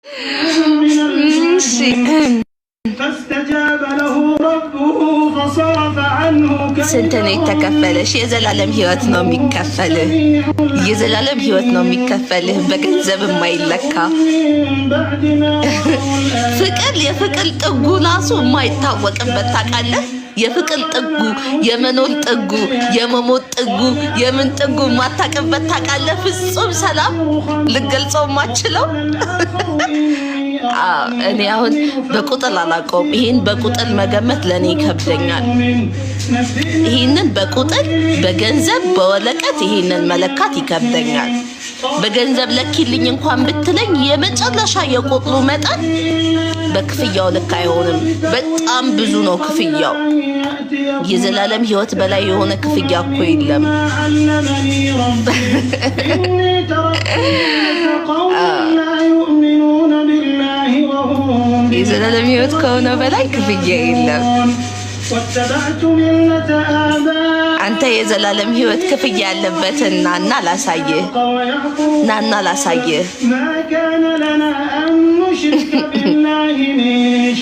من እሺ الجن فاستجاب له ربه فصرف عنه ስንት ነው كيدهن የተከፈለሽ? የዘላለም ህይወት ነው የሚከፈልህ። سميع የዘላለም ህይወት ነው العليم የሚከፈልህ፣ በገንዘብ የማይለካ من بعد ما رأوا الآيات ፍቅር። የፍቅር ጥጉ ራሱ የማይታወቅበት ታውቃለህ። የፍቅር ጥጉ፣ የመኖር ጥጉ፣ የመሞት ጥጉ፣ የምን ጥጉ የማታውቅበት ታውቃለህ። ፍጹም ሰላም ልገልጸው የማችለው። አዎ፣ እኔ አሁን በቁጥር አላውቀውም። ይሄን በቁጥር መገመት ለእኔ ይከብደኛል። ይሄንን በቁጥር፣ በገንዘብ፣ በወረቀት ይሄንን መለካት ይከብደኛል። በገንዘብ ለኪልኝ እንኳን ብትለኝ የመጨረሻ የቁጥሩ መጠን በክፍያው ልክ አይሆንም። በጣም ብዙ ነው ክፍያው። የዘላለም ህይወት በላይ የሆነ ክፍያ እኮ የለም። ما علمني ربي إني تركت ملة قوم لا يؤمنون بالله وهم የዘላለም ህይወት ከሆነ በላይ ክፍያ የለም። واتبعت ملة አንተ የዘላለም ህይወት ክፍያ ያለበትን ናና ላሳይህ፣ ويعقوب ናና ላሳይህ። ما كان لنا أن نشرك بالله من شيء.